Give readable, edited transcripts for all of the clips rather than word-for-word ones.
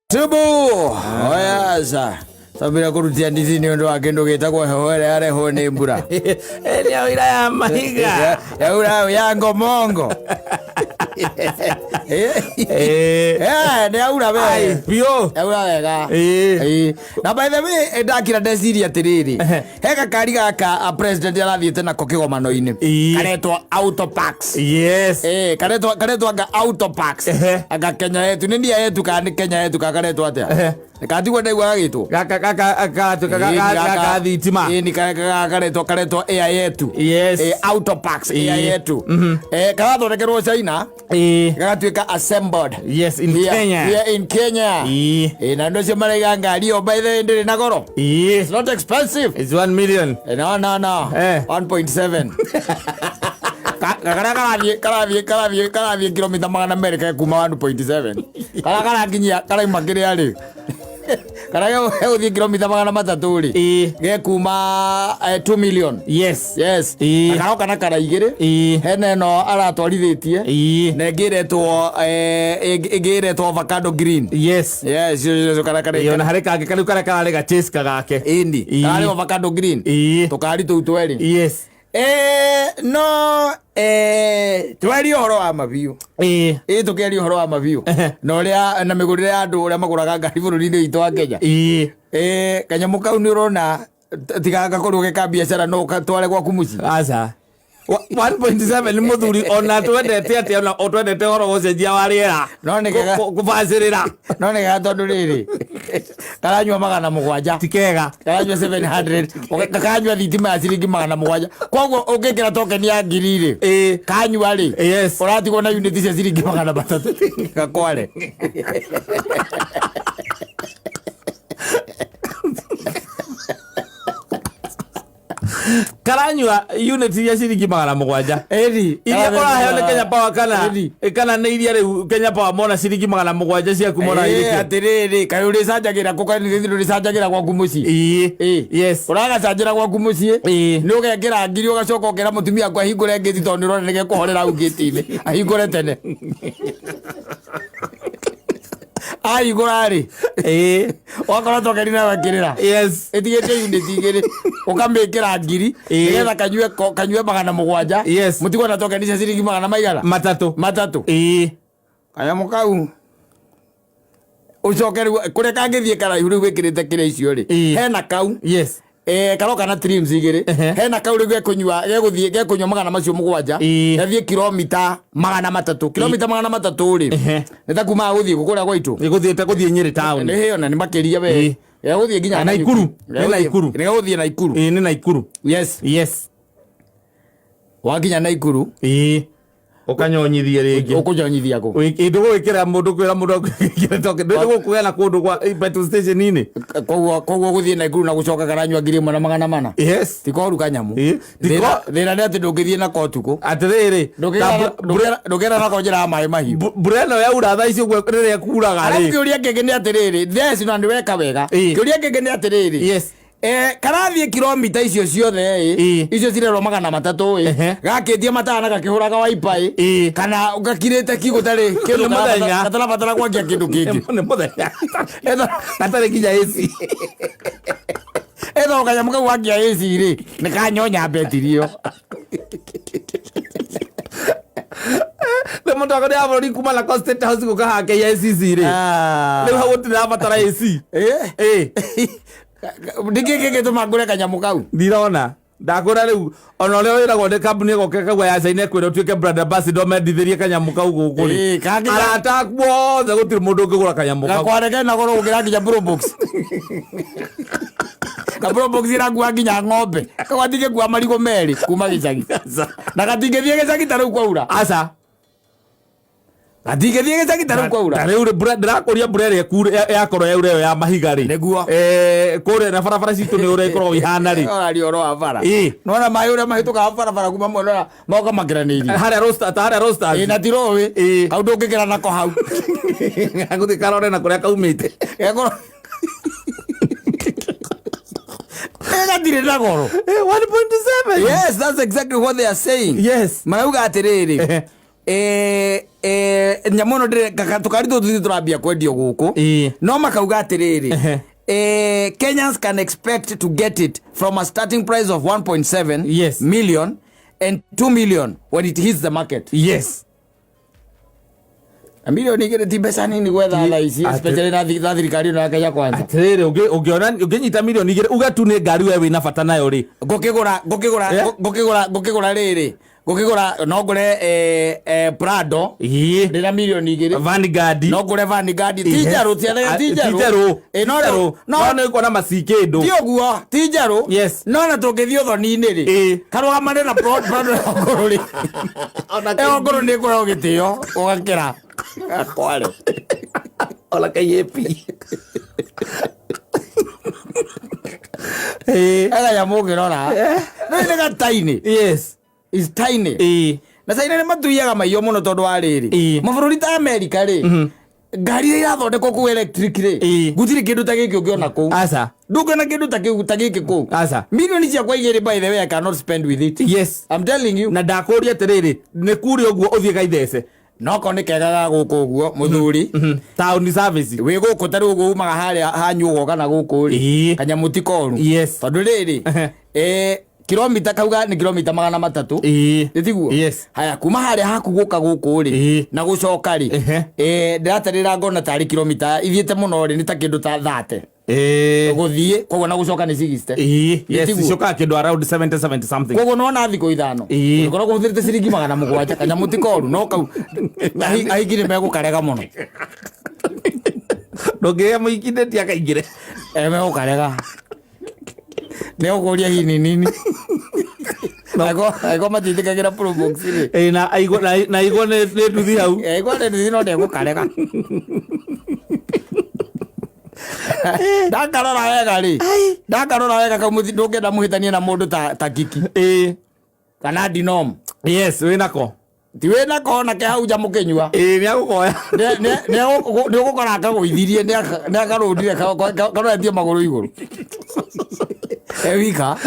Tubu! Oyaca. Tambira kũrutia ndithi nĩ ũndũ wa kĩndũ gĩtagwo heho ĩrĩa yarehwo nĩ mbura. Ĩrĩa yaura ya mahiga. Yaura ya ngomongo. Eh. Eh, nĩ yaura we. Ai, biũ. Yaura wega. Ĩĩ. Ĩĩ. Na by the way, ndakira ndeciria atĩrĩrĩ. He gakari gaka a president arathiĩte nako kĩgomano-inĩ. Ĩĩ. Karetwo Autopax. Yes. Eh, karetwa anga Autopax. Ehe. Anga Kenya yetu nĩ nia yetu kana nĩ Kenya yetu kana karetwo atĩa? Ehe. Katigwo ndaigua gagĩtwo. Gaka gaka gatuĩka Ĩĩ, gaka gaka thitima. Ĩĩ, ni karetwa Air yetu. Yes. Eh, Autopax Air Ĩĩ. yetu. Eh, karathondekerwo China Ĩĩ. gagatuĩka assembled. Yes, in Here- Kenya. Here in Kenya. Ĩĩ. Eh, na andũ acio maraiga ngari ĩyo by the way ndĩrĩ na goro. Ĩĩ. It's not expensive. It's 1 million. Eh, No, no, no. Eh. 1.7. Karĩa karathiĩ kilomita 200 ke kuma 1.7. Karĩa karakinyia karaima kĩrĩa rĩ. Karĩa gegũthiĩ kilomita 300 rĩ. Ĩĩ. Ge kuma 2 million. Yes. Yes. Ĩĩ. Na karoka na kara igĩrĩ. Ĩĩ. Hena ĩno aratwarithĩtie. Ĩĩ. Na ĩngĩ ĩretwo ĩngĩ ĩretwo avocado green. Yes. Yes, cio karĩa Ĩĩ, karĩa. ona harĩ kangĩ karĩu karĩa kararĩ ga chase kagake. Ĩni. Ĩĩ. Kararĩ avocado green. Ĩĩ. Tũkari tũu twerĩ. Yes. No twaria ũhoro wa mabiũ. Ĩĩ. Ĩ tũkĩaria ũhoro wa mabiũ na ũrĩa na mĩgũrĩre ya andũ ũrĩa magũraga ngari bũrũri-inĩ witũ wa Kenya. Ĩĩ. Kanyamũ kau nĩ ũrona tiga gakorwo ge ka biacara no ũgatware gwaku mũciĩ. Aca. 1.7 nĩ mũthuri ona twendete atĩa ona o twendete ũhoro wa ũcenjia wa rĩera. No nĩ kega. Kũbacĩrĩra. No nĩ kega tondũ rĩrĩ karanyua 700. Ti kega. Karanyua 700 karanyua thitima ya ciringi 700. Koguo ũngĩkĩra tokeni ya ngiri rĩ Ĩĩ. kanyua rĩ Yes. ũratigwo na unit cia ciringi 300 gakware. Karanyua unit iria ciringi 700. Ĩni. Iria ũraheo nĩ Kenya Power kana Ĩni. kana nĩ iria rĩu Kenya Power mona ciringi 700 ciaku mona Ĩĩ, irĩkĩ. atĩrĩrĩ kaĩ ũrĩcanjagĩra kũ kaĩ nĩ ũrĩcanjagĩra gwaku mũciĩ. Ĩĩ. Ĩĩ. Yes. Ũragacanjĩra gwaku mũciĩ Ĩĩ. nĩ ũgekĩra ngiri ũgacoka ũkera mũtumia waku ahingũre ngĩti tondũ nĩ ũrona nĩ gekũhorera hau ngĩti-inĩ ahingũre tene. Ahingũra rĩ Ĩĩ. wakora tokeni nawe kĩrĩra. Yes. Ĩtigĩte unit igĩrĩ ũkamĩkĩra ngiri Ĩĩ. nĩgetha kanyue 700. Yes. Mũtigwo na tokeni cia ciringi magana maigana? 3. 3. Ĩĩ. Kanyamũ kau ũcoke rĩu kũrĩa kangĩthiĩ karaihu rĩu wĩkĩrĩte kĩrĩa icio rĩ Ĩĩ. hena kau. Yes. Karoka na trims igĩrĩ. Ehe. Hena kau rĩu gekũnyua gegũthiĩ gekũnyua magana macio 7 Ĩĩ. gathiĩ kilomita 300. Kilomita 300 rĩ Ehe. nĩ ta kuma gũthiĩ kũrĩa gwaitũ. Nĩ gũthiĩte gũthiĩ Nyĩrĩ town. Nĩ hĩyo na nĩ makĩria we. Ĩĩ. Gegũthiĩ nginya Na Naikuru. Nanyuki. Nĩ Naikuru. Nĩ gegũthiĩ Naikuru. Ĩĩ nĩ Naikuru. Yes. Yes. Wakinya Naikuru. Ĩĩ. Ũkanyonyithie rĩngĩ. Ũkũnyonyithia kũ? Ĩ ndũgũgĩkĩra mũndũ kwĩra mũndũ agwĩkĩre token. Ndũgũkũgĩa na kũndũ gwa petrol station-inĩ. Koguo gũthiĩ Naikuru na gũcoka karanyua 1400. Yes. Ti koru kanyamu. Ĩĩ. Ti Thĩna nĩ atĩ ndũngĩthiĩ nako ũtukũ. Atĩrĩrĩ, Ndũngĩra nako njĩra ya maĩ mahiũ. Mbura ĩno yaura thaa ici ũguo rĩrĩa kuraga Arabu rĩ. kĩũria kĩngĩ nĩ atĩrĩrĩ, yes na nĩ weka wega. Ĩĩ. Kĩũria kĩngĩ nĩ atĩrĩrĩ. Yes. Karathiĩ kilomita icio ciothe ĩ, Ĩĩ. icio cirerwo 300 ĩ, Ehe. gakĩtie matana gakĩhũraga waipa ĩ, Ĩĩ. kana gakirĩte ki gũtarĩ kĩndũ Nĩ mũthenya. gatarabatara gwakia kĩndũ kĩngĩ. Nĩ mũthenya. Gatarĩ nginya AC. Ethwo kanyamũ kau wakia AC rĩ, nĩ kanyonya mbetiri ĩyo. Nĩ mũtongoria wa bũrũri kuma na State House gũka haha KICC rĩ. Rĩu hau gũtirabatara AC. Ĩ? Ĩ. Nĩkĩ gĩgĩtũma ngũre kanyamũ kau? Ndirona. Ndakũra rĩu ona ũrĩa wĩragwo nĩ kambuni ĩgoka ĩkaigua ya China ĩkwĩra ũtuĩke brand ambassador mendithĩrie kanyamũ kau gũkũ rĩ. Ĩĩ, kangĩ- Arata aku othe gũtirĩ mũndũ ũngĩgũra kanyamũ kau. Gakware kena goro gũkĩra nginya Probox. Ka Probox ĩrakua nginya ng'ombe. Kau gatingĩkua marigũ merĩ kuma gĩcagi. Na gatingĩthiĩ gĩcagi ta rĩu kwaura. Aca. Gatingĩthiĩ gĩcagi ta rĩu kwaura. Ta rĩu rĩ, mbura ndĩrakũria mbura ĩrĩa yakorwo yaura ĩyo ya mahiga rĩ. Nĩguo. Kũrĩa na barabara citũ nĩ ũrĩa ikoragwo ihana rĩ. Ũraria ũhoro wa bara. Ĩĩ. Nĩwona maĩ ũrĩa mahĩtũkaga barabara kuma mwena ũrĩa moka makĩranĩirie. Harĩa roster ta harĩa roster. Ĩĩ na ti rũĩ. Ĩĩ. Kau ndũngĩkĩra nako hau. Gũthiĩ karore na kũrĩa kaumĩte. Gekorwo gatirĩ na goro. 1.7. Yes, that's exactly what they are saying. Yes. Marauga atĩrĩrĩ. Nyamũ ĩno tũkari tũtũ tũthiĩ tũrambia kwendio gũkũ. No makauga atĩrĩrĩ, Kenyans can expect to get it from a starting price of 1.7 million and 2 million when it hits the market. Na milioni 2 ti mbeca nini gwetha thaa ici, especially na thirikari ĩno ya Kenya Kwanza. Atĩrĩrĩ, ũngĩona ũngĩnyita milioni 2, uge tu nĩ ngari we wĩna bata nayo rĩ. Ngũkĩgũra, ngũkĩgũra, ngũkĩgũra, ngũkĩgũra rĩrĩ, ngũkĩgũra, no ngũre Prado ndĩna milioni 2. Vanguard. No ngũre Vanguard, ti njerũ, ti Ti njerũ. njerũ. No Ti njerũ. no No nĩ kuona macikĩndũ. Ti ũguo, ti njerũ. No na tũngĩthiĩ ũthoni-inĩ rĩ, karũgamane na Prado ya ngũrũ rĩ, ĩyo ngũrũ nĩ ĩkũheo gĩtĩo ũgakĩra kware. Ona KAP. Kanyamũ ũngĩrora rĩu nĩ gataini. Is tiny. Na China nĩ matuiaga maiyo mũno tondũ wa rĩrĩ, mabũrũri ta America rĩ, ngari iria irathondekwo kũu electric rĩ, gũtirĩ kĩndũ ta gĩkĩ ũngĩona kũu. Aca. Ndũngĩona kĩndũ ta kĩu, ta gĩkĩ kũu. Aca. Milioni ciakwa 2, by the way, I cannot spend with it. I'm telling you. Na ndakũria atĩrĩrĩ, nĩ kure ũguo ũthiĩ gaithece. Noko nĩ kega ga gũkũ ũguo, mũthuri. Town service. Wĩ gũkũ ta rĩu ũguo umaga harĩa hanyu ũgoka na gũkũ rĩ, kanyamũ ti koru. Tondũ rĩrĩ, kilomita kauga nĩ kilomita 300. Nĩ tiguo? Yes. Haya, kuma harĩa haku gũka gũkũ rĩ, na gũcoka rĩ, ndĩratarĩra ngona tarĩ kilomita ithiĩte mũno rĩ, nĩ ta kĩndũ ta 30 gũthiĩ, koguo na gũcoka nĩ 60. Yes. Nĩtiguo? Icokaga kĩndũ around 70, 70 something. Koguo nona thikũ 5 ũkoragwo ũhũthĩrĩte ciringi 700. Kanyamũ ti koru, no kau ahiki nĩ megũkarega mũno. Ndũngĩgĩa mũiki ndeti akaingĩre. Megũkarega, nĩ ũkũria hini nini angĩkorwo matiĩtĩkagĩra Probox rĩ. Na aigwo na aigwo nĩ nduthi hau. Angĩkorwo nĩ nduthi no ndegũkarega. Ndakarora wega rĩ, ndakarora wega kau ndũngĩenda mũhĩtanie na mũndũ ta Kiki kana Dinom. Yes, wĩnako. Ti wĩnako nake hau nja mũkĩnyua. Nĩ agũkoya. Nĩ ũgũkora akagũithirie, nĩ akarũndire karoretie magũrũ igũrũ e wika.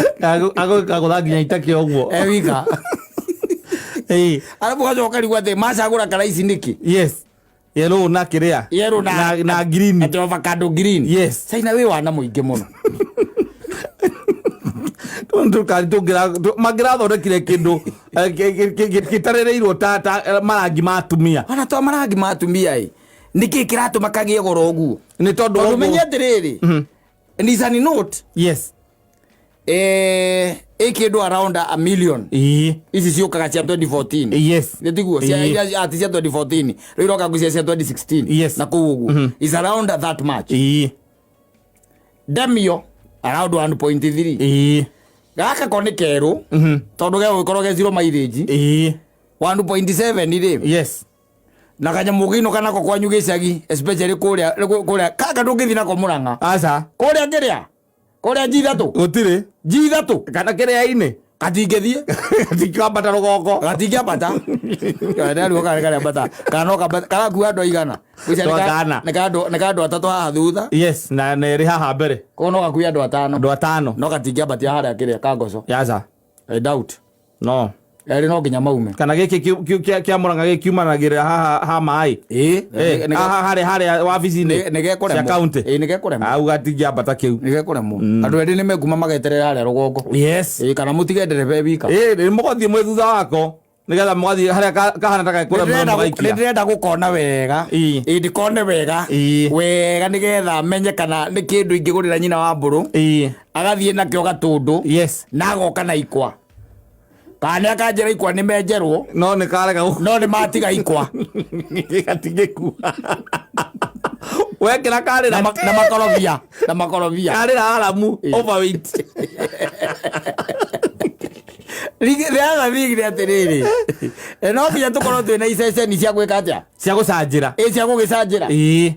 Agũgũtha nginya itakĩ ũguo. E wika. Arabu gacoka karigwo atĩ macagũra karaici nĩkĩ. Yes, yellow na kĩrĩa. Yellow na na green. Atĩ avocado green. China wĩ wana mũingĩ mũno. Tũkari mangĩrathondekire kĩndũ gĩtarĩrĩirwo ta marangi ma atumia. Ona to marangi ma atumia ĩ, nĩkĩ kĩratũma kagĩe goro ũguo? Nĩ tondũ Tondũ menye atĩrĩrĩ, Nissan Note ĩ kĩndũ around a million. Ici ciũkaga cia 2014. Nĩ tiguo? Iria ati cia 2014 rĩu iroka ngũcia cia 2016. Na kũu ũguo is around that much. Demio around 1.3. Gaka ko nĩ kerũ, tondũ gegũgĩkorwo ge zero mileage, 1.7 rĩ. Na kanyamũ gĩinũka nako kwanyu gĩcagi, especially kũrĩa kaka ndũngĩthiĩ nako Mũrang'a. Aca. Kũrĩa kĩrĩa kũrĩa G3. Gũtirĩ. G3. Kana kĩrĩa-inĩ. Gatingĩthiĩ. Gatingĩambata rũgongo. Gatingĩambata ndarigwo kana karĩambata kana no kambata karakua andũ aigana. Ngwĩciria Andũ atano. Nĩ ka andũ atatũ haha thutha. Yes, na erĩ haha mbere. Koguo no gakue andũ atano. Andũ atano. No gatingĩambatia harĩa kĩrĩa kangoco. Aca. I doubt. No. Erĩ no nginya maume. Kana gĩkĩ kĩa Mũrang'a gĩkiumanagĩrĩra haha ha maĩ. Haha harĩa wabici-inĩ Nĩ gekũremwo. cia county. Ĩ, nĩ gekũremwo. Au gatingĩambata kĩu. Nĩ gekũremwo, andũ erĩ nĩ mekuma mageterera harĩa rũgongo. Ĩ, kana mũtige ndereba e wika. Nĩ mũgathiĩ mwĩ thutha wako nĩgetha mũgathiĩ harĩa kahana ta gekũremwo. Nĩ mũgaikia. ndĩrenda gũkona wega. Ĩ, ndĩkone wega wega nĩgetha menye kana nĩ kĩndũ ingĩgũrĩra nyina wa mbũrũ, agathiĩ nakĩo gatũndũ na agoka na ikwa, kana nĩ akanjĩra ikwa nĩ menjerwo. No nĩ karega. No nĩ matiga ikwa. Gatingĩkua wekĩra karĩra. Na makorobia, na makorobia. Karĩra aramu overweight. Rĩaga thigire atĩrĩrĩ, no nginya tũkorwo twĩna iceceni cia gwĩka atĩa? Cia gũcanjĩra. Ĩ, cia gũgĩcanjĩra.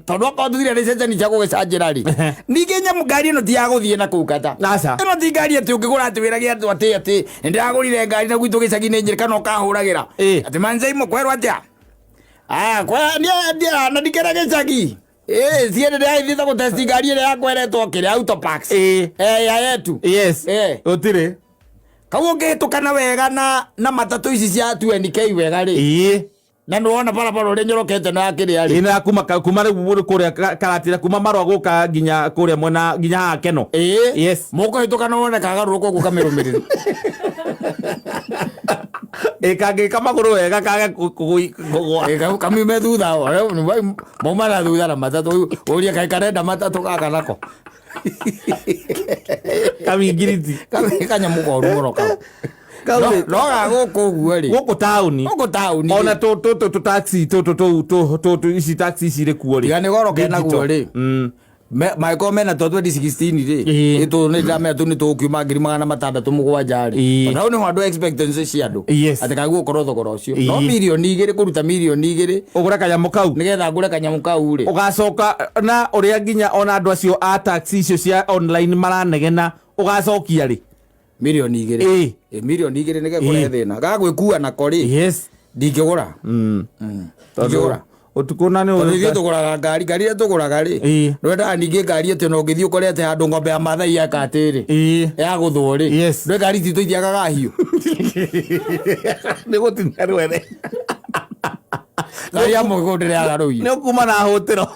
Tondũ akorwo tũtirĩ na iceceni cia gũgĩcanjĩra rĩ, ningĩ nyamũ ngari ĩno ti ya gũthiĩ na kũu kata. Aca. Ĩno ti ngari atĩ ũngĩgũra atĩ wĩrage andũ atĩ nĩndĩragũrire ngari na gwitũ gĩcagi-inĩ njĩrĩ kana ũkahũragĩra atĩ manjaimo kwerwo atĩa. Aya, na ndikera gĩcagi. Ĩ, ciĩ ndĩragĩthiĩte gũtesti ngari ĩrĩa yakwa ĩretwo kĩrĩa Autopax. Ya yetu. Gũtirĩ. Kau ũngĩhĩtũkana wega na matatũ ici cia 2NK wega rĩ. Na nĩwona barabara ũrĩa nyorokete na yakĩrĩa rĩ. Ĩno ya kuma kuma rĩu kũrĩa Karatira, kuma Marũa gũka nginya kũrĩa mwena nginya haha Keno. Ĩĩ. Yes. Mũkũhĩtũka na wone kagarũrũka ũguo kamĩrũmĩrĩre. Ĩ kangĩka magũrũ wega kage kũgũa. Ĩ, kamiume thutha mauma na thutha na matatũ, ũrie kaĩ karenda matatũ gaka nako. Kamingiriti. Kanyamũ koru mũno kau. Kau No rĩ- no ga gũkũ ũguo rĩ. Gũkũ taũni. Gũkũ taũni. Ona tũ tũ tũ tũ taxi tũ tũ tũ tũ tũ tũ ici taxi ici irĩ kuo rĩ. Tiga nĩ goro kenaguo rĩ. Mangĩkorwo mena twa 2016 rĩ, ĩtũ nĩ ndĩramenya tũ nĩ tũgũkiuma 607,000 rĩ. Ona hau nĩho andũ expectancy cia andũ. Atĩ kagũkorwo thogora ũcio. No 2 mirioni kũruta 2 mirioni Ũgũre kanyamũ kau. Nĩgetha ngũre kanyamũ kau rĩ. Ũgacoka na ũrĩa nginya ona andũ acio a taxi icio cia online maranegena, ũgacokia rĩ? 2 mirioni. Ĩĩ. Ĩ, 2 mirioni nĩgekũrehe thĩna. Gagwĩkua nako rĩ. Ndingĩgũra. Ndingĩgũra. Ũtukũ na nĩ Tondũ ithuĩ tũgũraga ngari, ngari iria tũgũraga rĩ, nĩwendaga ningĩ ngari atĩ ona ũngĩthiĩ ũkore atĩ handũ ng'ombe ya Maathai yeka atĩrĩ, yagũthwo rĩ, ndũĩ ngari citũ itiagaga hiũ. Nĩ gũtinia rwere. Ngari ya mũgũkũ ndĩrĩaga rũhiũ. Nĩ ũkuma na hũtĩro.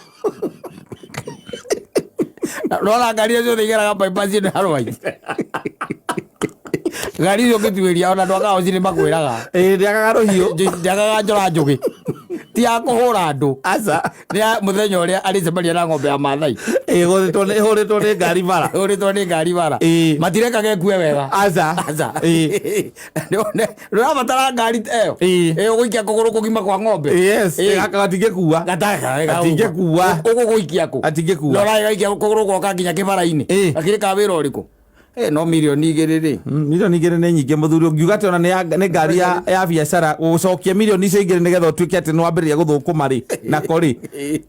Nona ngari icio ciothe igeraga bypass ĩno ya Rwai. Ngari icio ũngĩtuĩria ona andũ a Kaoci nĩ makwĩraga. Ĩĩ, ndĩagaga rũhiũ. Ndĩagaga njora njũgĩ. Ti ya kũhũra andũ. Aca. Nĩ ya mũthenya ũrĩa arĩcemania na ng'ombe ya Maathai. Ĩĩ, ĩhũrĩtwo nĩ ngari bara. Ĩhũrĩtwo nĩ ngari bara. Matireka gekue wega. Aca. Aca. Ĩĩ. Ndũrabatara ngari ta ĩyo. Ĩĩ ũgũikia kũgũrũ kũgima kwa ng'ombe. Yes. Ĩĩ. Gaka gatingĩkua. Gataka. Gatingĩkua. Ũgũgũikia kũ? Gatingĩkua. Na ũragaikia kũgũrũ gwoka nginya kĩbara-inĩ. Gakĩrĩ ka wĩra ũrĩkũ? No 2 mirioni rĩ. 2 mirioni nĩ nyingĩ mũthuri, ũngiuga atĩ ona nĩ ngari ya biacara, gũcokia 2 mirioni icio nĩgetha ũtuĩke atĩ nĩ wambĩrĩria gũthũkũma rĩ, nako rĩ,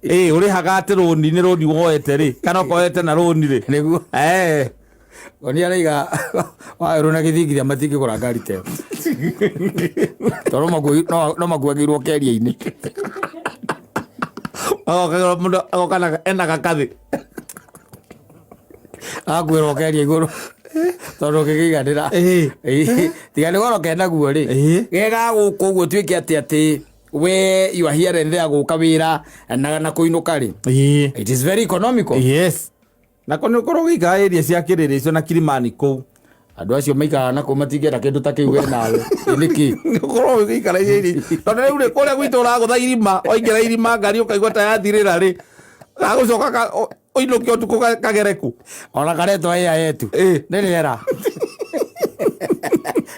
ĩĩ ũrĩhaga atĩ rũni nĩ rũni woete rĩ, kana ũkoete na rũni rĩ. Nĩguo. Oni araiga wawerũ na gĩthingithia matingĩgũra ngari ta ĩyo. Tondũ no makuagĩirwo keria-inĩ. Agoka mũndũ agoka na ena gakathĩ. Agakuĩrwo keria igũrũ tondũ ũngĩkĩiganĩra. Tiga nĩ goro kenaguo rĩ. Gega gũkũ ũguo tuĩke atĩ we you are here and there gũka wĩra na kũinũka rĩ. It is very economical. Yes. Nako nĩ ũkorwo ũgĩikara area cia Kĩrĩrĩ icio na Kilimani kũu. Andũ acio maikaraga na kũu matingĩenda kĩndũ ta kĩu we nawe. Ĩ nĩkĩ? Nĩ ũkorwo ũgĩikara area. Tondũ rĩu rĩ, kũrĩa gwitũ ũragũtha irima, waingĩra irima ngari ũkaigua ta yathirĩra rĩ, gagũcoka ũinũke ũtukũ kagere kũ? Ona karetwo ĩa yetu. Nĩ rĩera.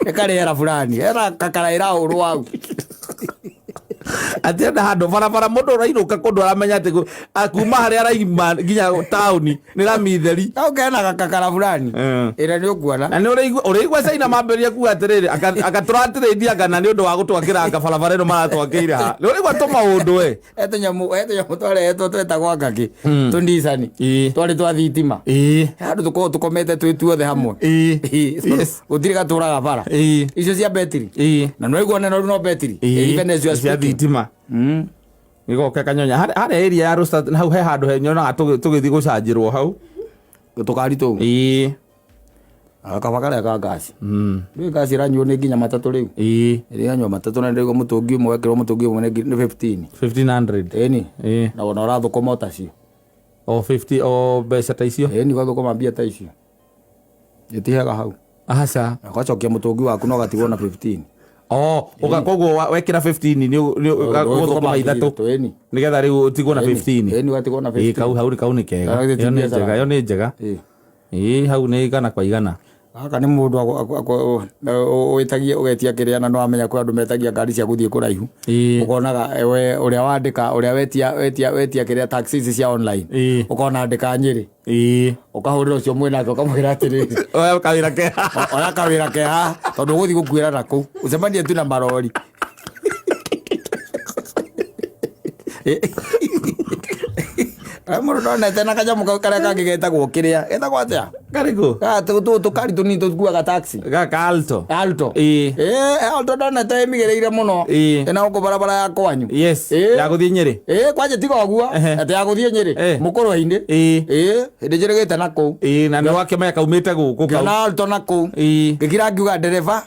Nĩ karĩera fulani. Hena kakara ĩrahũrwo hau. Atĩ enda handũ barabara mũndũ ũrainũka kũndũ aramenya atĩ kuma harĩa araima nginya taũni nĩ rami theri. Kau kena gakakara fulani. Ĩrĩa nĩ ũkuona. Na nĩ ũrĩigua China mambĩrĩria kuga atĩrĩrĩ, aka tũratĩrĩria kana nĩ ũndũ wa gũtwakĩra anga barabara ĩno maratwakĩire haha. Nĩ ũraigua tũmaũndũ we. He tũnyamũ twarehetwo twetagwo ngakĩ. Tũndicani. Twarĩ twa thitima. Handũ tũkoragwo tũkomete twĩ tuothe hamwe. Gũtirĩ gatũraga bara. Icio cia betiri. Na nĩ waigua neno no betiri. Even as you are Cia speaking. thitima. Gĩgoka kanyonya. Harĩa area ya Rosta hau he handũ he nyonaga tũgĩthiĩ gũcanjĩrwo hau. Tũkari tũu. Kaba karĩa ka ngasi. Rĩu ngasi ĩranyuo nĩ nginya matatũ rĩu. Ĩranyua matatũ na ndĩraigua mũtũngi ũmwe wekĩrwo mũtũngi ũmwe nĩ 15. 1500. Ĩni. Na wona ũrathũkũma o tacio. O 50 o mbeca ta icio. Ĩni ũgathũkũma mbia ta icio. Ĩtihaga hau. Aca. Na ũgacokia mũtũngi waku na ũgatigwo na 15. O, koguo wekĩra 15 nĩ ũgũthũkũma ithatũ. Ĩni. Nĩgetha rĩu ũtigwo na 15. Ĩni ũgatigwo na 15. Kau hau kau nĩ kega. Kau githĩ ti Ĩyo nĩ biacara. njega, ĩyo nĩ njega. Ĩĩ, hau nĩ igana kwa igana. Gaka nĩ mũndũ wĩtagia ũgetia kĩrĩa na nĩwamenya kwĩ andũ metagia ngari cia gũthiĩ kũraihu. Ũkonaga we ũrĩa wandĩka, ũrĩa wetia kĩrĩa taxi ici cia online. Ũkona andĩka Nyĩrĩ. Ũkahũrĩra ũcio mwĩnake ũkamwĩra atĩrĩrĩ. Oya kawĩra keha. Oya kawĩra keha tondũ ũgũthiĩ gũkuĩra na kũu. Ũcemanie tu na marori. Mũndũ ndonete na kanyamũ kau karĩa kangĩ getagwo kĩrĩa. Getagwo atĩa? Karĩkũ? Gaka tũkari tũnini tũkuaga taxi. Gaka Alto. Alto. Alto ndonete ĩmigĩrĩire mũno. Ĩna gũkũ barabara ya kwanyu. Yes. Ya gũthiĩ Nyĩrĩ. Kwanja tiga ũguo. Atĩ ya gũthiĩ Nyĩrĩ. Mũkũrwe-inĩ. Hĩndĩ njĩrĩgĩte na kũu. Na nĩ wakĩmenya kaumĩte gũkũ kau. Ngĩona Alto na kũu. Ngĩkira ngiuga ndereba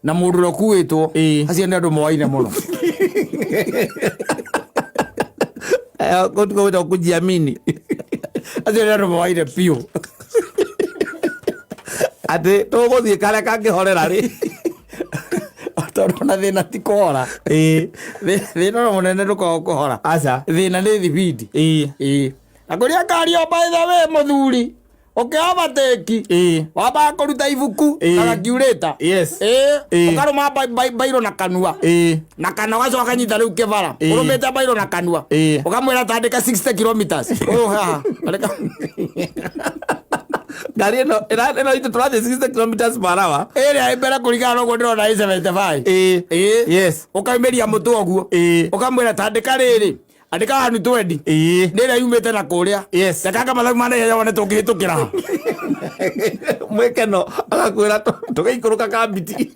na mũndũ ũrĩa ũkuĩtwo. Acio nĩ andũ moaine mũno. Kũu tiko gwĩtagwo kujiamini. Acio nĩ andũ moaire biũ. Atĩ tũgũthiĩ karĩa kangĩhorera rĩ. Tondũ ona thĩna ti kũhora. Thĩna ona mũnene ndũkoragwo kũhora. Aca. Thĩna nĩ thibindi. Ĩĩ. Na kũrĩa ngari o by the way mũthuri ũkĩovateki wambaga kũruta ibuku na gakiurĩta. Ĩĩ. Ũkarũma bairũ na kanua. Na kana ũgacoka ũkanyita rĩu kĩbara. Ũrũmĩte bairũ na kanua. Ũkamwĩra tandĩka 60 kilometers. Ũyũ haha. Andĩka. Ngari ĩno ĩno itũ tũrathiĩ 60 kilometers per hour. Ĩrĩa ĩ mbere kũringana na ũguo ndĩrona ĩ 75. Ĩĩ. Ũkaumĩria mũtwe ũguo. Ũkamwĩra tandĩka rĩrĩ. Andĩka 120. Nĩ ĩrĩa yumĩte na kũrĩa. Tekanga mathabu ma naihenya wone tũngĩhĩtũkĩra ha. Mwĩkeno agakwĩra tũgĩikũrũka kambiti.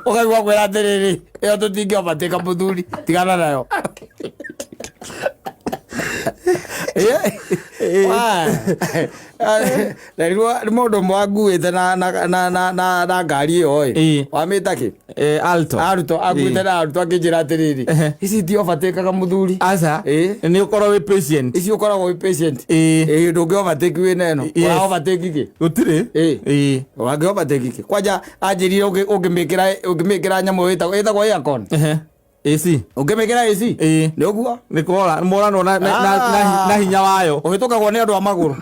Ũkaigua kwĩra atĩrĩrĩ, ĩyo tũtingĩobatĩka mũthuri, tigana nayo. Na rĩu nĩ mũndũ ũmwe wanguĩte na na na na na na ngari ĩyo ĩ. Wamĩta kĩ? Alto. Arutwo anguĩte na arutwo akĩnjĩra atĩrĩrĩ, ici itiobatĩkaga mũthuri. Aca. Nĩ ũkorwo wĩ patient. Ici ũkoragwo wĩ patient. Ĩĩ ndũngĩ overtake wĩna ĩno. Ũra overtake kĩ? Gũtirĩ. Ũngĩ overtake kĩ? Kwanja anjĩrire ũngĩmĩkĩra ũngĩmĩkĩra nyamũ ĩtagwo ĩtagwo aircon. AC. Ũngĩmĩkĩra AC? Nĩ ũguo? Nĩ kũhora moranwo na, na, na, na, na hinya wayo. Ũhĩtũkagwo nĩ andũ a magũrũ.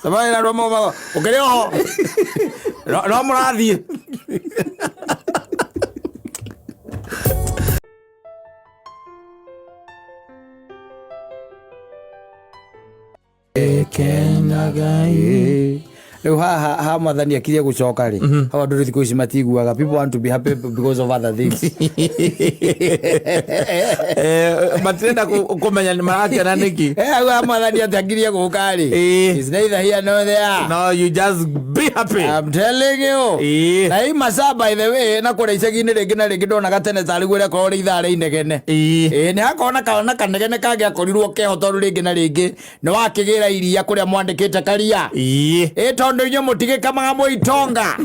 Thamani na andũ a magũrũ. Ũkĩrĩ oho. No no mũrathiĩ. Kenagai. Rĩu haha ha mwathani akirie gũcoka rĩ, hau andũ rĩu thikũ ici matiguaga, people want to be happy because of other things. Matirenda kũmenya nĩ marakena nĩkĩ. Hau ha mwathani atĩ akirie gũka rĩ, is neither here nor there. No, you just be happy. I'm telling you. Na hii masaa by the way na kũrĩa icagi-inĩ rĩngĩ na rĩngĩ ndonaga tene tarĩ guo rĩakorwo rĩ ithaa rĩa inegene. Ĩĩ nĩ hakorwo na kana kanegene kangĩakorirwo keho tondũ rĩngĩ na rĩngĩ nĩ wakĩgĩra iria kũrĩa mwandĩkĩte karia. Ĩĩ tondũ inyuĩ mũtigĩkamaga mwĩ itonga.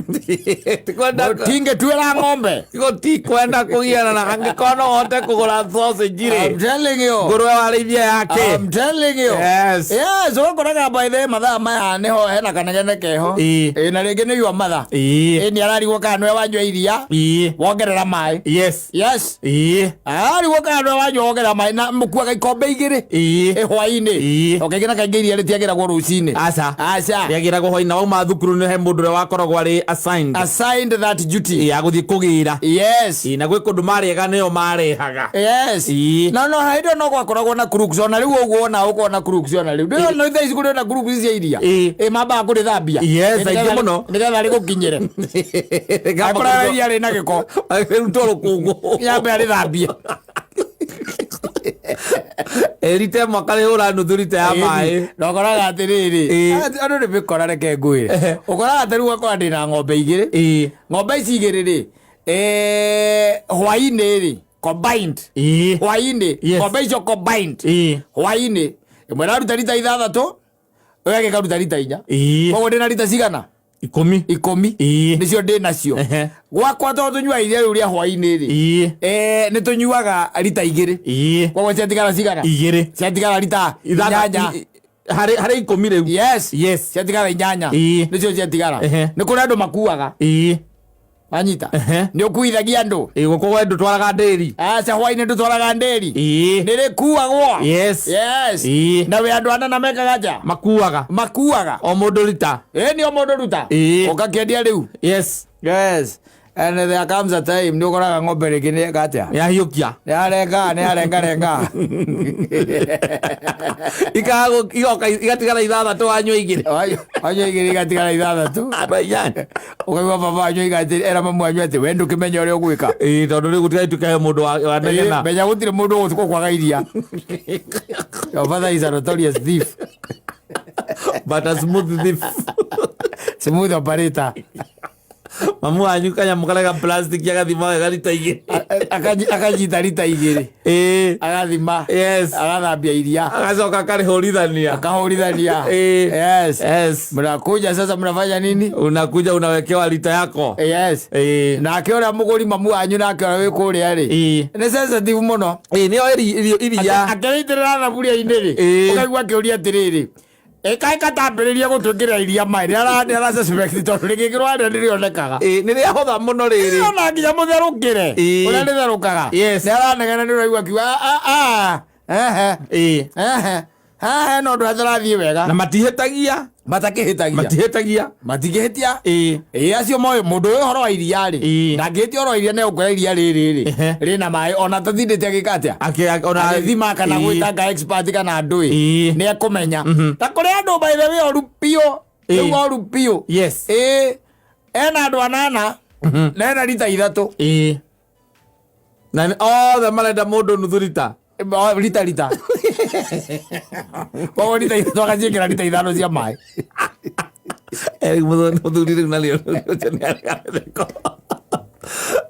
Mũtingĩtuĩra ng'ombe. Gũtikwenda kũgiana na angĩkorwo no ũhote kũgũra sausage rĩ. I'm telling you. Ngũrwe warĩithia yake. I'm telling you. Yes. Yes, ũkoraga by the way mathaa maya nĩho hena kanegene keho. Ĩĩ na rĩngĩ nĩ your mother. Ĩĩ nĩ ararigwo kana nĩwe wanyua iria. Wongerera maĩ. Yes. Yes. Ararigwo kana nĩwe wanyua wongerera maĩ na mũkuaga ikombe igĩrĩ. Ĩ hwaĩ-inĩ. O kaingĩ na kaingĩ iria rĩtiagĩragwo rũcinĩ. Aca. Aca. Rĩagĩragwo hwaĩ-inĩ na wauma thukuru nĩ he mũndũ ũrĩa wakoragwo arĩ assigned. Assigned that duty. Ya gũthiĩ kũgĩra. Yes. Na gwĩ kũndũ marĩega nĩo marehaga. Yes. No no hĩndĩ ĩyo no gwakoragwo na crooks ona rĩu ũguo ona ũkoragwo na crooks ona rĩu. Ndĩrona no thaa ici kũrĩ ona crooks cia iria. Ĩ mambaga kũrĩthambia. Yes, aingĩ mũno. Nĩgetha rĩgũkinyĩre. Akoragwo iria rĩna gĩko. Rĩrutwo rũkũngũ. Yambe arĩthambie. Rita ĩmwe akarĩhũra nuthu rita ya maĩ. Na ũkoraga atĩrĩrĩ, andũ nĩ mĩkora reke ngwĩre. Ũkoraga atĩ rĩu ũgakora ndĩna ng'ombe igĩrĩ. Ng'ombe ici igĩrĩ rĩ, hwaĩ-inĩ rĩ, combined. Hwaĩ-inĩ, ng'ombe icio combined. Hwaĩ-inĩ, ĩmwe ĩraruta rita ithathatũ, ĩyo ĩngĩ ĩkaruta rita inya. Koguo ndĩna rita cigana? 10. 10. Nĩcio ndĩ nacio. Gwakwa tondũ tũnyuaga iria rĩu rĩa hwaĩ-inĩ rĩ, nĩ tũnyuaga rita igĩrĩ. Koguo ciatigara cigana? 2. Ciatigara rita 8. Harĩ 10 rĩu. Yes. Yes. Ciatigara 8. Nĩcio ciatigara. Nĩ kũrĩ andũ makuaga. Wanyita? Nĩ ũkuithagia andũ. Gũkũ we ndũtwaraga ndĩri. Aca hwaĩ-inĩ ndũtwaraga ndĩri. Nĩ rĩkuagwo. Yes. Yes. Na wĩ andũ anana mekaga atĩa? Makuaga. Makuaga. O mũndũ rita. Ĩĩ nĩ o mũndũ ruta. Ũgakĩendia rĩu. Yes. Yes. And there comes a time nĩ ũkoraga ng'ombe rĩngĩ nĩ eka atĩa? Yahiũkia. Nĩ yarenga, nĩ yarenga renga. Igoka igatigara 6 wanyua 2. Wanyua 2 igatigara 6. Andũ 8. Ũkaigua baba wanyu oiga atĩ era mamu wanyu atĩ we ndũkĩmenya ũrĩa ũgwĩka. Ĩĩ tondũ rĩu gũtigagĩtuĩka he mũndũ wanegena. Menya gũtirĩ mũndũ ũgũkwaga iria. Your father is a notorious thief. But a smooth thief. Smooth operator. Mamu wanyu kanyamũ karĩa ga plastic agathima wega rita 2. Akanyita rita 2. Agathima. Yes. Agathambia iria. Agacoka akarĩhũrithania. Akahũrithania. Yes. Yes. Mnakuja sasa mnafanya nini? Unakuja unawekewa lita yako. Yes. Nake ũrĩa mũgũri mamu wanyu nake ũrĩa wĩ kũrĩa rĩ, nĩ sensitive mũno. Nĩo iria. Akĩrĩitĩrĩra thaburia-inĩ rĩ, ũkaigua akĩũria atĩrĩrĩ, ĩkaĩ katambĩrĩria gũtwĩkĩrĩra iria maĩ, nĩ ara suspect tondũ rĩgĩkĩrwo harĩa nĩrĩonekaga. Nĩ rĩahũtha mũno rĩrĩ. Ona nginya mũtherũkĩre ũrĩa rĩtherũkaga. Yes. Nĩ aranegena nĩ ũraigua akiuga, "Ah, ah, ah, ehe, ehe, haha hena ũndũ hatarathiĩ wega." Na matihĩtagia. Matakĩhĩtagia. Matihĩtagia. Matingĩhĩtia. Ĩĩ, acio moĩ mũndũ ũyũ ũhoro wa iria rĩ, ndangĩhĩtia ũhoro wa iria, nĩ egũkwĩra iria rĩrĩ rĩ rĩna maĩ, ona tatindĩte agĩka atĩa, agĩthima kana gwĩtanga expert kana ndũĩ, nĩ ekũmenya. Na kũrĩ andũ by the way oru biũ, rĩu oru biũ. Yes. Ĩĩ, ena andũ 8 na ena rita 3. Na othe marenda mũndũ nuthu rita. Rita rita. Koguo rita 3 agaciĩkĩra rita 5 cia maĩ. Mũthuri rĩu narĩo ũcio nĩ arega mĩtheko.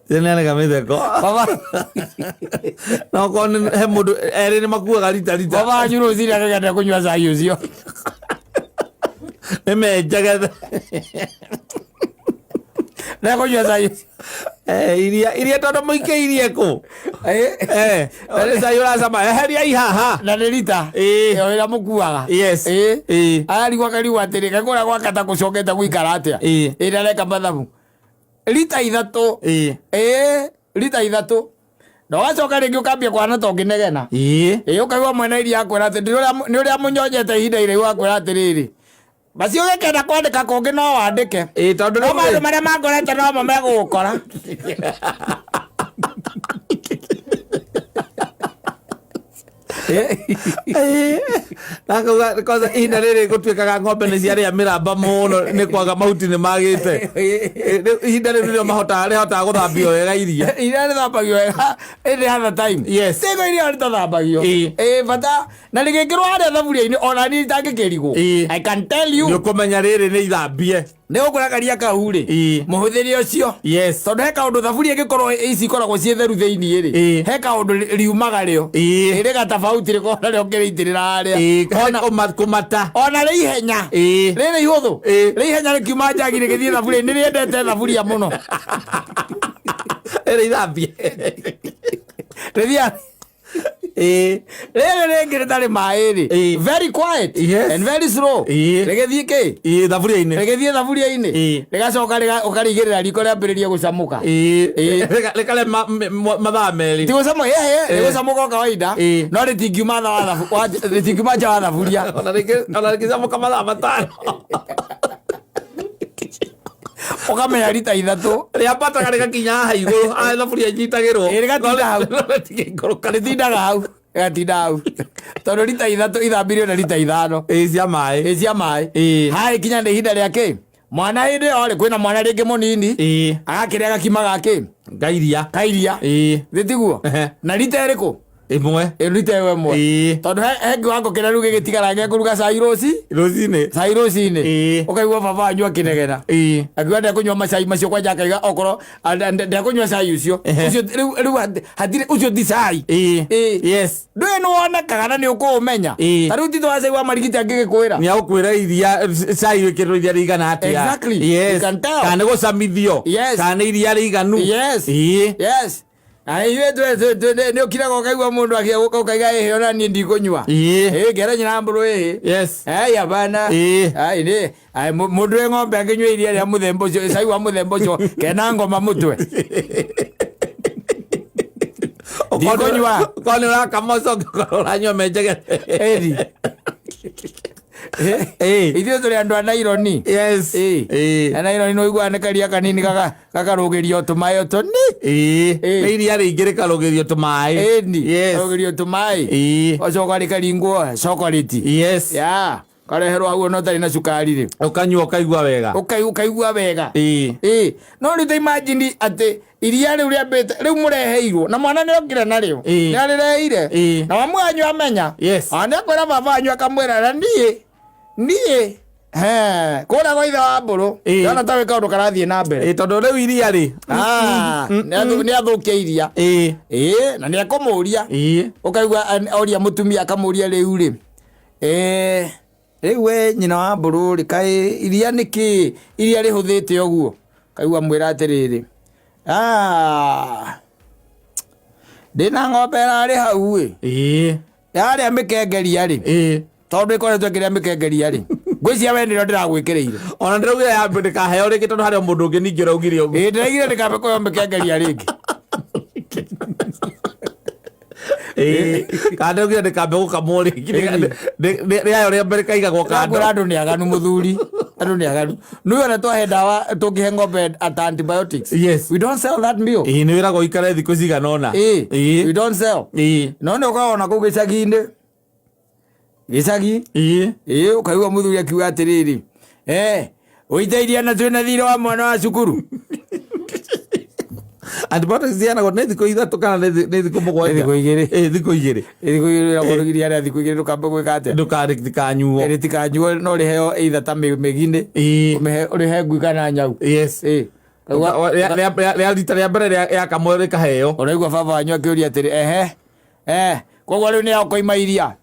Ũcio nĩ arega mĩtheko. Baba. Na okorwo nĩ he mũndũ erĩ nĩ makuaga rita rita. Baba wanyu rũcinĩ akĩgenda kũnyua cai ũcio. Nĩ menjaga. Nĩ kũnyua cai ũcio. Iria iria tondũ mũikĩirie kũ? Nĩ cai ũracama, eheria ihaha. Na nĩ rita. Ĩyo ĩrĩa mũkuaga. Yes. Ararigwo akarigwo atĩrĩ, kaĩ kũrĩa gwaka ta gũcokete gũikara atĩa? Ĩrĩa areka mathabu. Rita 3. Rita 3. Na ũgacoka rĩngĩ ũkambia kũhana ta ũngĩnegena. Ũkaigua mwene iria akwĩra atĩ nĩ ũrĩa mũnyonyete ihinda iraihu akwĩra atĩrĩrĩ, Basi ũgĩkenda kwandĩka kũngĩ no wandĩke. Tondũ No rĩu maũndũ marĩa mangorete no mo megũgũkora. Na ngauga kwanza ihinda rĩrĩ gũtuĩkaga ng'ombe nĩ ciarĩa mĩramba mũno nĩ kwaga mahuti nĩ magĩte. Rĩu ihinda rĩu nĩrĩo rĩhotaga gũthambio wega iria. Iria rĩthambagio wega any other time. Yes. Tigo iria rĩtathambagio. Bata na rĩgĩkĩrwo harĩa thaburia-inĩ ona niĩ itangĩkĩrigwo. I can tell you. Nĩ ũkũmenya rĩrĩ nĩ ithambie. Nĩ ũgũkora karia kau rĩ, mũhũthĩre ũcio. Yes. Tondũ he kaũndũ thaburia ĩngĩkorwo ici ikoragwo ciĩ theru thĩiniĩ rĩ, he kaũndũ riumaga rĩo. Rĩ gatabauti rĩkoragwo narĩo ũkĩrĩitĩrĩra harĩa. Kũmata. Ona rĩ ihenya. Rĩrĩ ihũthũ. Rĩ ihenya rĩkiuma njagi rĩgĩthiĩ thaburia, nĩ rĩendete thaburia mũno. Rĩrĩ ithambie. Rĩthiaga. Rĩrĩ rĩngĩ rĩtarĩ maĩ rĩ. Very quiet. Yes. And very slow. Rĩgĩthiĩ kĩ? Thaburia-inĩ. Rĩgĩthiĩ thaburia-inĩ. Rĩgacoka ũkarĩigĩrĩra riko rĩambĩrĩrie gũcamũka. Rĩkarĩa mathaa merĩ. Ti gũcamũka, rĩgũcamũka o kawaida. No rĩtingiuma tha wa thabu-, wa, rĩtingiuma nja wa thaburia. Ona rĩngĩcamũka mathaa 5. Ũkamenya rita 3. Rĩambataga rĩgakinya haha igũrũ, haha thaburia inyitagĩrwo. Rĩgatinda hau. No rĩtingĩikũrũka. Rĩtindaga hau. Rĩgatinda hau. Tondũ rita 3 ithambirio na rita 5. Cia maĩ. Cia maĩ. Haha ikinya nĩ ihinda rĩa kĩ? Mwana hĩndĩ ĩyo rĩ, kwĩna mwana rĩngĩ mũnini. Agakĩrĩa gakima gakĩ? Kairia. Kairia. Thĩ tiguo? Na rita ĩrĩkũ? 1. Rita ĩyo 1. Tondũ he kiwango kĩrĩa rĩu gĩgĩtigara gĩa kũruga cai rũci? Rũcinĩ. Cai rũcinĩ. Ũkaigua baba wanyu akĩnegena. Akiuga ndekũnyua macai macio kwanja akaiga okorwo, ndekũnyua cai ũcio. Ũcio rĩu hatirĩ, ũcio ti cai. Yes. Ndũĩ nĩ wonekaga na nĩ ũkũũmenya. Ta rĩu Tito wa cai wa marigiti angĩgĩkwĩra. Nĩ agũkwĩra iria, cai wĩkĩrĩtwo iria rĩigana atĩa. Exactly. Yes. You can tell. Kana nĩ gũcamithio. Yes. Kana nĩ iria rĩiganu. Yes. Yes. Na ithuĩ nĩ ũkiraga ũkaigua mũndũ akĩgũka ũkaiga ĩhĩ ona niĩ ndikũnyua. Ngera nyina mbũrũ ĩhĩ. Yes. Ai, hapana. Ai, nĩ, ai, mũndũ wĩ ng'ombe akĩnyua iria rĩa mũthemba ũcio, cai wa mũthemba ũcio, kena ngoma mũtwe. Ndikũnyua. Okorwo nĩ ũrakama ũcoke ũkorwo ũranyua menjegete. Ĩni. Ithuĩ tũrĩ andũ a naironi. Yes. Na naironi nĩ ũiguaga nĩ karia kanini gakarũgĩrio tũmaĩ tũni. Nĩ iria rĩingĩ rĩkarũgĩrio tũmaĩ. Ĩni. Yes. Karũgĩrio tũmaĩ. Ũgacoka rĩkaringwo chocolate. Yes. Ya. Kareherwo hau ona ũtarĩ na cukari rĩ. Ũkanyua ũkaigua wega. Ũkaigua wega. No rĩu ta imagine atĩ iria rĩu rĩambĩte, rĩu mũreheirwo, na mwana nĩ okire narĩo. Nĩ arĩreheire. Na mamu wanyu amenya. Yes. Ona nĩ akwĩra baba wanyu akamwĩra, na niĩ, niĩ, He, kũrĩa gwa ithe wa mbũrũ Ĩĩ. ndona ta wĩ kaũndũ karathiĩ na mbere Ĩĩ, tondũ rĩu iria rĩ Ah, nĩ athũkia iria ĩĩ ĩĩ na nĩ ekũmũria ĩĩ ũkaigua oria mũtumia akamũria rĩu rĩ eh, rĩu we nyina wa mbũrũ rĩ kaĩ iria nĩ kĩ iria rĩhũthĩte ũguo kaigua mwĩra atĩrĩrĩ "Ah, ndĩna ng'ombe ĩrarĩ hau ĩ ĩĩ yarĩa mĩkengeria rĩ ĩĩ tondũ ĩkoretwo ĩkĩrĩa mĩkengeria rĩ ngwĩciria we nĩrĩo ndĩragwĩkĩrĩire ona ndĩraugire ya mbere ndĩkaheo rĩngĩ tondũ harĩ o mũndũ ũngĩ ningĩ ũraugire ũguo ĩĩ ndĩraigire ndĩkambe kũheo mĩkengeria rĩngĩ Ĩĩ, kana ndĩraugire ndĩkambe gũkamwo rĩngĩ Ĩĩ. rĩayo rĩa mbere kaigagwo kando Ndĩrakwĩra andũ nĩ aganu mũthuri andũ nĩ aganu nĩwe ona twahe ndawa tũngĩhe ng'ombe ata antibiotics Yes. we don't sell that milk ĩĩ nĩ wĩragwo ikare thikũ cigana ũna ĩĩ ĩĩ we don't sell ĩĩ no nĩ ũkoragwo na kũu gĩcagi-inĩ gĩcagi ĩĩ ĩĩ ũkaigua mũthuri akiuga atĩrĩrĩ eh ũitairia na twĩna thirĩ wa mwana wa cukuru antibiotics ciheanagwo nĩ thikũ ithatũ kana nĩ thikũ mũgwanja Nĩ thikũ igĩrĩ. Ĩĩ, thikũ igĩrĩ thikũ igĩrĩ ũragũrũgiria arĩa thikũ igĩrĩ ndũkambe gwĩka atĩa ndũkarĩtikanyuo rĩtikanyuo no rĩheo either ta mĩgindĩ Ĩĩ. ũrĩhe ngui kana nyau yes ĩĩ Rĩa rita rĩa mbere rĩa kamwe rĩkaheo ũraigua baba wanyu akĩũria atĩrĩ ehe eh koguo rĩu nĩ yakoima iria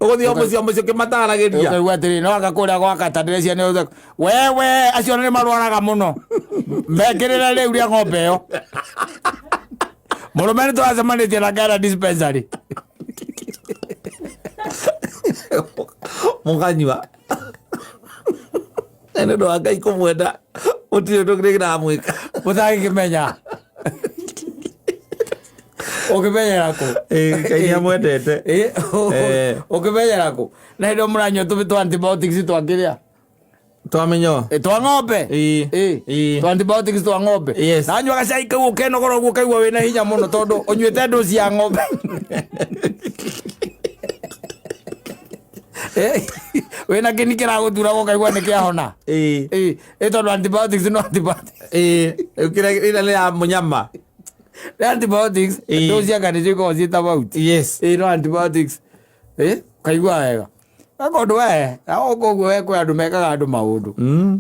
ũgũthiĩ o mũciĩ o mũciĩ ũkĩmataragĩria ũkaigua atĩrĩ no anga kũrĩa gwa kata ndĩrecia nĩ wewe acio nĩ marwaraga mũno mekĩrĩre rĩu rĩa ng'ombe ĩyo mũrũme nĩ tũracemanĩtie na ngara dispensary mũkanyua na nĩ ũndũ wa ngai kũmwenda gũtirĩ ũndũ kĩramwĩka mũtangĩkĩmenya ũkĩmenyera kũ ngai nĩ amwendete Ĩ, Eh. ũkĩmenyera kũ na hĩndĩ ĩyo mũranyua tũmĩ twa antibiotics twakĩrĩa twamenyo Ĩ, twa ng'ombe Ĩ. Ĩ, Ĩ. twa antibiotics twa ng'ombe Yes. nanyua gacai kau ũkenogora ũguo ũkaigua wĩna hinya mũno tondũ ũnyuĩte ndũci ya ng'ombe Ĩ, wĩna kĩni kĩragũtura ũkaigua nĩ kĩahona ĩĩ Ĩ, ĩ tondũ antibiotics no antibiotics ĩĩ kĩrĩa ĩrĩa nĩ ya mũnyama Nĩ antibiotics Ĩ. ndũci anga nĩcio ikoragwo ciĩ ta mahuti yes ĩ no antibiotics ĩ ukaigua wega akondu we koguo we kwĩ andũ mekaga andũ maũndũ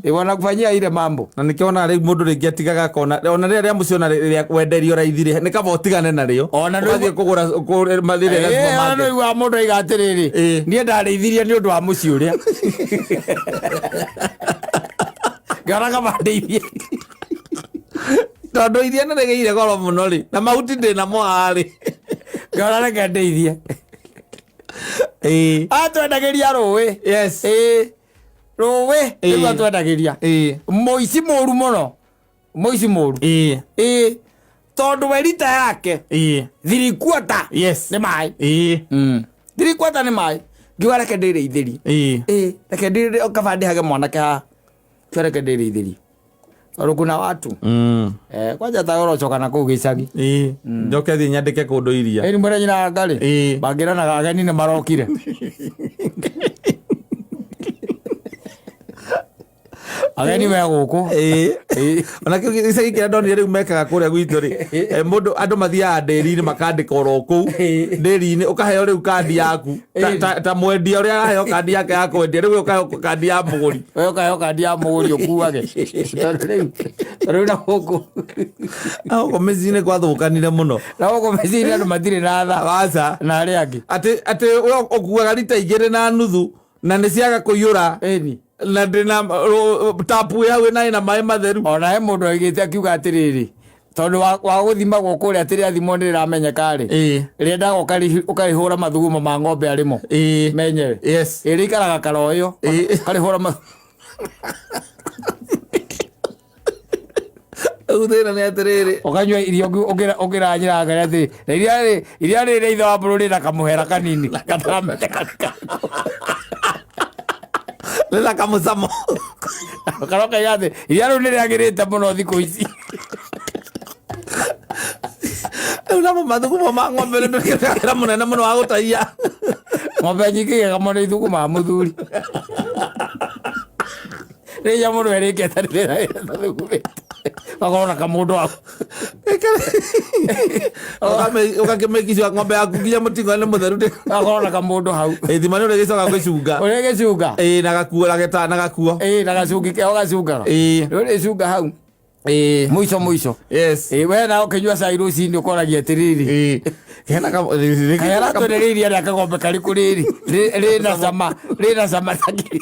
ĩ wanakufanyia ile mambo na nĩkĩo ona rĩu mũndũ rĩngĩ atigaga akona ona rĩrĩa rĩa mũciĩ ona rĩrĩa wenderio raithi rĩ nĩ kaba ũtigane narĩo Ona nĩ- ũgathiĩ kũgũra rĩrĩa rĩa supermarket. nĩigua mũndũ aiga atĩrĩrĩ Ĩ. niĩ ndarĩithirie nĩ ũndũ wa mũciĩ ũrĩa ngĩona kaba ndĩithie tondũ iria nĩ rĩgĩire goro mũno rĩ na mahuti ndĩ namo haha rĩ ngĩona reke ndĩithie ĩĩ atwendagĩria rũĩ yes ĩ rũĩ Ĩ. nĩguo atwendagĩria ĩĩ mũici mũru mũno mũici mũru ĩĩ ĩ tondũ we rita yake ĩĩ thirikuota yes nĩ maĩ ĩĩ thirikuota nĩ maĩ ngiuga reke ndĩrĩithĩrie ĩĩ ĩ reke ndĩrĩ kaba ndĩhage mwanake haha kiuga reke ndĩrĩithĩrie tondũ kuna watu Mm. eh, kwanja ta ũrocoka na kũu gĩcagi ĩĩ njoke thiĩ nyandĩke kũndũ iria ĩni mwene nyina ngarĩ Ĩ. mangĩranaga ageni nĩ marokire ageni me gũkũ Ĩĩ. Ĩĩ. ona kĩu gĩcagi kĩrĩa ndonire rĩu mekaga kũrĩa gwitũ rĩ eh, mũndũ andũ mathiaga ndĩri-inĩ makandĩka oro kũu Ĩĩ. ndĩri-inĩ ũkaheo rĩu kandi yaku Ta- Ĩĩ. ta mwendia ũrĩa araheo kandi yake ya kwendia rĩu we ũkaheo kandi ya mũgũri we ũkaheo kandi ya mũgũri ũkuage tondũ rĩu tondũ rĩu na gũkũ Na gũkũ mĩciĩ-inĩ gwathũkanire mũno na gũkũ mĩciĩ-inĩ andũ matirĩ na tha waca na arĩa angĩ atĩ atĩ we ũkuaga rita igĩrĩ na nuthu na nĩ ciaga kũiyũra ĩni na ndĩna tapu ĩ hau ĩna ĩna maĩ matheru ona he mũndũ aigĩte akiuga atĩrĩrĩ tondũ wa gũthimagwo kũrĩa atĩ rĩathimwo nĩ rĩramenyeka rĩ Ĩĩ. rĩendaga ũkarĩhũra mathugumo ma ng'ombe arĩmo Ĩĩ. menyewe Yes. ĩ rĩikaraga karoyo Ĩĩ. karĩhũra Rĩu thĩna nĩ atĩrĩrĩ ũkanyua irio ũkĩranyĩra ngai atĩ na iria rĩ iria rĩrĩ ithe wa mbũrũ rĩna kamũhera kanini gataramenyeka rĩna kamũcamo karoka atĩ iria rĩu nĩ rĩagĩrĩte mũno thikũ ici rĩu namo mathugumo ma ng'ombe nĩ wĩra mũnene mũno wa gũtaiya ng'ombe nyingĩ igegamo nĩ ithuguma mũthuri rĩrĩa mũndũ erĩkete rĩrĩa thugumĩte Gakorwo na kamũndũ hau. Ũgakĩmĩkicua ng'ombe yaku nginya mũtingo nĩ mũtheru. Gakorwo na kamũndũ hau. Ithima nĩ ũrĩgĩcoka gwĩcunga. Ũrĩgĩcunga. Ĩĩ, na gakuo na geta na gakuo. Ĩĩ, na gacungi keo gacungaga. Ĩĩ. Ũrĩcunga hau. Ĩĩ. Mũico mũico. Yes. Ĩĩ, we nawe ũkĩnyua cai rũcinĩ ũkoragia atĩrĩrĩ. Ĩĩ. Hena ka Kaĩ aratwendereirie arĩa kagombe karĩkũ rĩrĩ rĩna cama rĩna cama takĩ.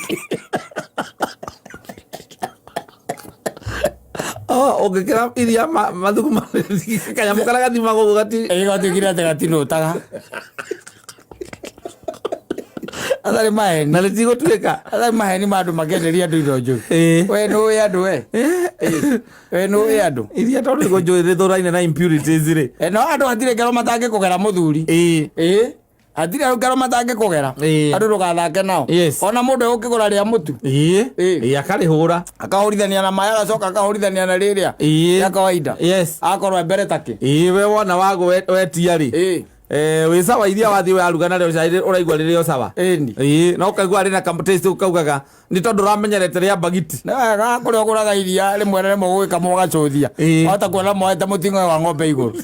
Oh, ũngĩkĩra iria mathuguma kanyamũ karĩa gathimagwo ũguo gati Ĩĩ, gatuĩkire atĩ gatinũtaga. Atarĩ maheni. Na rĩtigũtuĩka. Atarĩ maheni ma andũ makĩenderia andũ indo njũru. Ĩĩ. We nĩũĩ andũ we. Ĩĩ. We nĩũĩ andũ. Iria tondũ nĩguo njũĩ rĩthũraine na impurities rĩ. No andũ hatirĩ ngero matangĩkũgera mũthuri. Ĩĩ. Ĩĩ. Hatirĩ ngero matangĩkũgera. Ĩĩ. Andũ ndũgathake nao. Yes. Ona mũndũ egũkĩgũra rĩa mũtu. Ĩĩ. Ĩĩ. Ĩĩ, akarĩhũra. Akahũrithania na maĩ agacoka akahũrithania na rĩrĩa. Ĩĩ. Rĩa kawaida. Yes. Akorwo e mbere takĩ. Ĩĩ, we wona wagũ wetia rĩ. Ĩĩ. Wĩ sawa iria wathiĩ waruga narĩo cai ũraigua rĩrĩ o sawa. Ĩni. Ĩĩ, no ũkaigua rĩna ka taste ũkaugaga nĩ tondũ ũramenyerete rĩa mbagiti. Nĩ wega kũrĩa ũgũraga iria rĩmwe na rĩmwe gũgĩkamwo ũgacũthia. Ĩĩ. Wahota kuona moete mũting'oe wa ng'ombe igũrũ.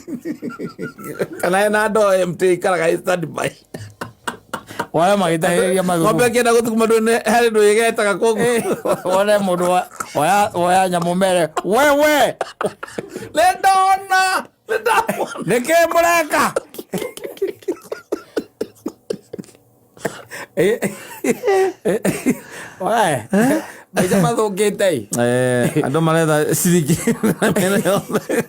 Kana hena ndoo empty ĩikaraga ĩ standby. Wone magĩtahĩrĩria Ng'ombe mathugumo. ĩkĩenda gũthuguma ndũĩ harĩ ndũ ĩgetaga kũguo. Ĩĩ, wone mũndũ woya nyamũ mere wewe. Nĩ ndona. Nĩ ndamona. Nĩkĩ mũreka? We, maica mathũkĩte ĩ. Andũ maretha ciringi mĩena yothe.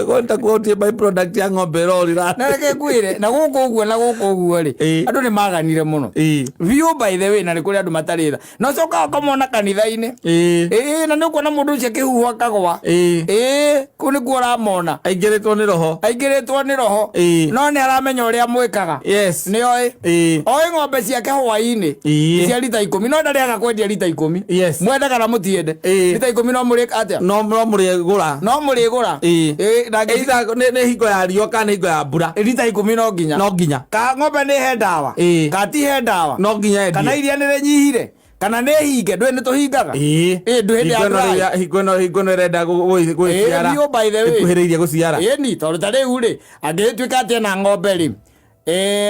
Kwenda kuotie by product ya ng'ombe ĩrorĩra. Na reke ngwĩre, na gũkũ ũguo na gũkũ ũguo rĩ, Ĩĩ. andũ nĩ maganire mũno. Ĩĩ. Biũ by the way, na nĩ kũrĩ andũ matarĩ tha. Na ũcokaga ũkamona kanitha-inĩ. Ĩĩ. Ĩĩ, na nĩ ũkuona mũndũ ũcio akĩhuhwo akagwa. Ĩĩ. Ĩĩ, kũu nĩkuo ũramona. Aingĩrĩtwo nĩ roho. Aingĩrĩtwo nĩ roho. Ĩĩ. No nĩ aramenya ũrĩa mwĩkaga. Yes. Nĩ oĩ. Ĩĩ. Oĩ ng'ombe ciake hwaĩ-inĩ. Ĩĩ. Cia rita 10 no ndarĩaga kwendia rita 10. Yes. Mwende kana mũtiende. Ĩĩ. Rita 10 no mũrĩ atĩa? No no mũrĩgũra. No mũrĩgũra. Ĩĩ. Ĩĩ, na ngĩ- Either nĩ hingo ya riũa kana nĩ hingo ya mbura. rita 10 no nginya. No nginya. Ka ng'ombe nĩ he ndawa. Ĩĩ. Ka ti he ndawa. No nginya endie. Kana iria nĩ rĩnyihire. Kana nĩ hinge ndũĩ nĩ tũhingaga. Ĩĩ. Ĩĩ, ndũĩ hĩndĩ ya Hingo ĩno dry. hingo ĩno ĩrenda gũciara. Ĩĩ, biũ by the way. Ĩkuhĩrĩirie gũciara. Ĩni, tondũ ta rĩu rĩ, angĩtuĩka atĩ ena ng'ombe rĩ,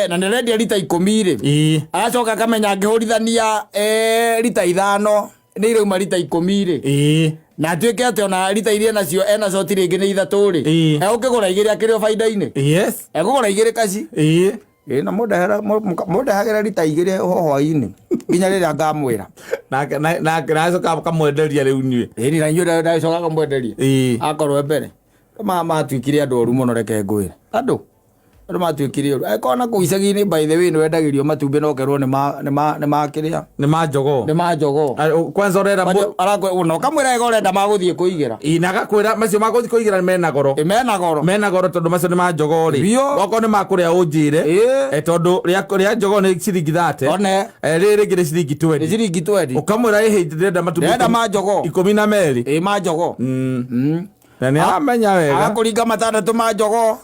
na nĩ arendia rita 10 rĩ, Ĩĩ. agacoka akamenya angĩhũrithania rita 5 nĩ irauma rita 10 rĩ, Ĩĩ. na atuĩke atĩ ona rita iria enacio ena coti rĩngĩ nĩ 3 rĩ, Ĩĩ. egũkĩgũra 2 akĩrĩ o baida-inĩ. Yes. Egũgũra 2 kaci. Ĩĩ. Ĩĩ, na mũndehagĩra rita 2 ho hwaĩ-inĩ nginya rĩrĩa ngamwĩra. Nake nake nacoka akamwenderia rĩu inyuĩ. Ĩni, na inyuĩ ndacoka akamwenderia. Ĩĩ. Akorwo e mbere. Matuĩkire andũ oru mũno reke ngwĩre. Andũ matuĩkire oru. Angĩkorwo na kũu icagi-inĩ by the way nĩ wendagĩrio matumbĩ na ũkerwo nĩ ma kĩrĩa. Nĩ ma jogoo. Nĩ ma jogoo. Kwanza ũrera Na ũkamwĩra wega ũrenda magũthiĩ kũigĩra. Ĩĩ, na agakwĩra macio magũthiĩ kũigĩra mena goro. Ĩ, mena goro. Mena goro tondũ macio nĩ ma jogoo rĩ. Biũ. Okorwo nĩ ma kũrĩa ũnjĩre. Ĩĩ. Tondũ rĩa jogoo nĩ ciringi 30. One. Rĩrĩ rĩngĩ nĩ ciringi Nĩ 20. ciringi 20. Ũkamwĩra ĩhĩ ndĩrenda matumbĩ Ndĩrenda ma jogoo. 12. Ĩ, ma jogoo. Na nĩ aramenya wega. Agakũringa 6 ma jogoo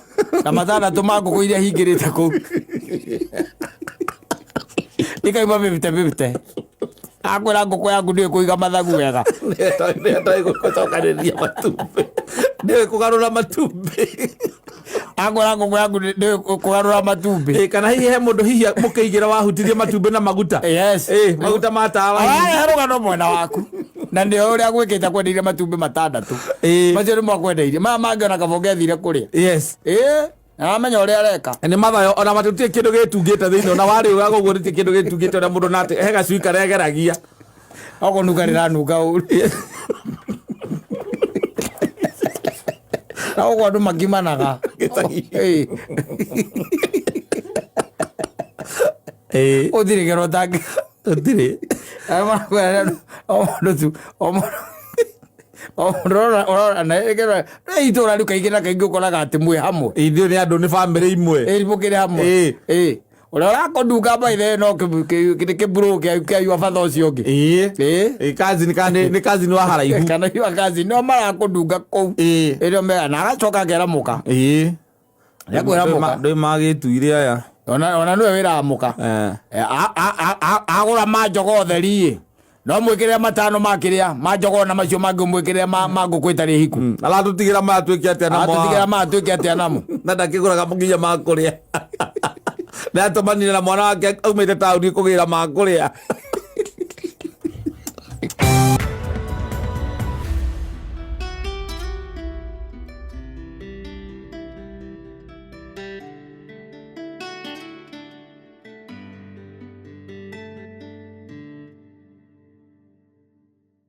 na 6 ma ngũkũ iria hingĩrĩte kũu. Ikauma 50-50. Akwĩra ngũkũ yaku ndĩũĩ kũiga mathagu wega. Nĩ gũcokanĩrĩria matumbĩ. Ndĩũĩ kũgarũra matumbĩ. Akwĩra ngũkũ yaku ndĩũĩ kũgarũra matumbĩ. Ĩ, kana hihi he mũndũ hihi mũkĩigĩra wahutirie matumbĩ na maguta. Yes. Ĩ, maguta ma tawa. Ararehe rũgano mwena waku. Na nĩ ũrĩa gwĩkĩte akwendeirie matumbĩ 6. Ĩ. Macio nĩmo akwendeirie. Maya mangĩ ona kaba ũngĩathire kũrĩa. Yes. Ĩ, aramenya ũrĩa areka. Nĩ mathayo ona gũtirĩ kĩndũ gĩtungĩte thĩinĩ ona warĩũga ũguo gũtirĩ kĩndũ gĩtungĩte ũrĩa mũndũ nate he gacui karĩa ageragia. Okũnunga rĩranunga ũru. Na ũguo andũ makimanaga. Gĩcagi. Ĩ. Ĩ. Gũtirĩ kĩro ũtangĩ. Gũtirĩ. Arĩa marakwĩra nĩ andũ, o mũndũ tu, o mũndũ. O mũndũ ũrona, na ĩkĩrora, nĩ itũra rĩu kaingĩ na kaingĩ ũkoraga atĩ mwĩ hamwe. Ithuĩ nĩ andũ nĩ bamĩrĩ imwe. Ĩ, mũkĩrĩ hamwe. Ĩ. Ĩ. Ũrĩa ũrakũnunga by the way no nĩ kĩmburũ kĩa batha ũcio ũngĩ. Ĩ. Ĩ. Ĩ, cousin kana nĩ cousin wa haraihu. Kana yua cousin nĩo marakũnunga kũu. Ĩ. Ĩrĩa mega na agacoka akera mũka. Ĩ. Nĩakwĩra mũka. Ndũĩ magĩtuire aya. Ona nĩwe wĩraga mũka. Agũra ma jogoo theri ĩ. No mwĩkĩrĩre matano ma kĩrĩa ma njogoo na macio mangĩ ũmwĩkĩrĩre ma ngũkũ ĩtarĩ hiku. Aratũtigĩra maya twĩke atĩa namo? Atũtigĩra maya twĩke atĩa namo? Na ndakĩgũraga nginya ma kũrĩa. Nĩ atũmanire na mwana wake aumĩte taũni kũgĩra ma kũrĩa.